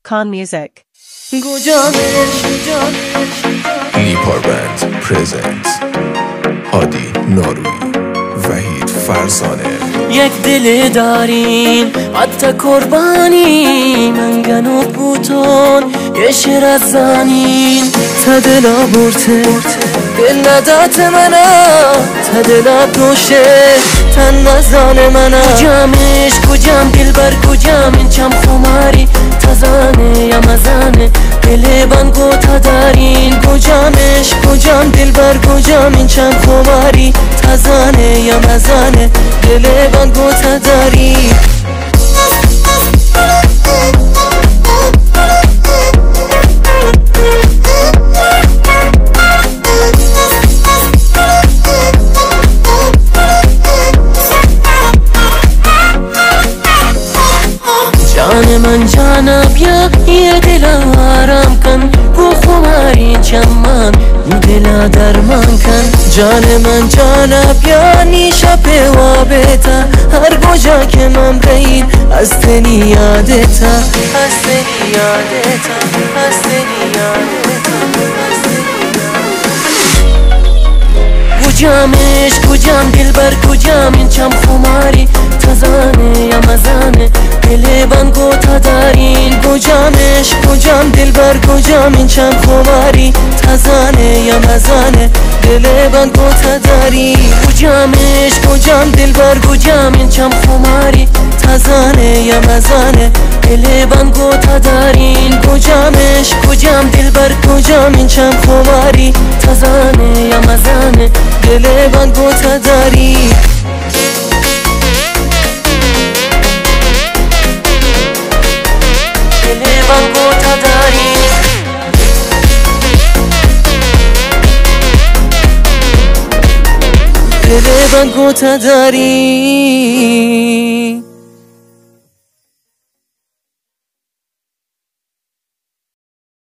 Khan Music. گجامش، گجامش، گجامش. لیپار بند پرزنت. هادی ناروی، وحید فرزانه. یک دلے دارین، حتی قربانی من گنوک بوتون، یه شعر از زانین. تا دلا برته، دل ندات منا، تا دلا پروشه، تن نزانه منا. کجامش، کجام دلبر، کجام این چم خماری، تا زانه یا مزانه، دل بند گو تا دارین. کجامش، کجام دلبر، کجام این چم خماری، تا زانه یا مزانه، دل بند گو تا دارین. جان من جانا بیا، یہ دل آرام کن، گو خماری چمان، یہ دل درمان کن. جان من جانا بیا، نی شپ وابتا، هر کجا که من بین، از تنی یادتا، از تنی یادتا، از تنی یادتا، از تنی یادتا. کجامش، کجام دلبر، کجام این چم خماری، تا زانه یا مزانه، دل بند گو تا دارین. کجامش، کجام دلبر، کجام این چم خماری، تا زانه یا مزانه، دل بند گو تا دارین. کجامش، کجام دلبر، کجام این چم خماری، تا زانه یا مزانه، دل بند گو تا دارین. کجامش، کجام دلبر، کجام این چم خماری، تا زانه یا مزانه، دل بند گو تا دارین. دل بند گو تا دارین. دل بند گو تا دارین.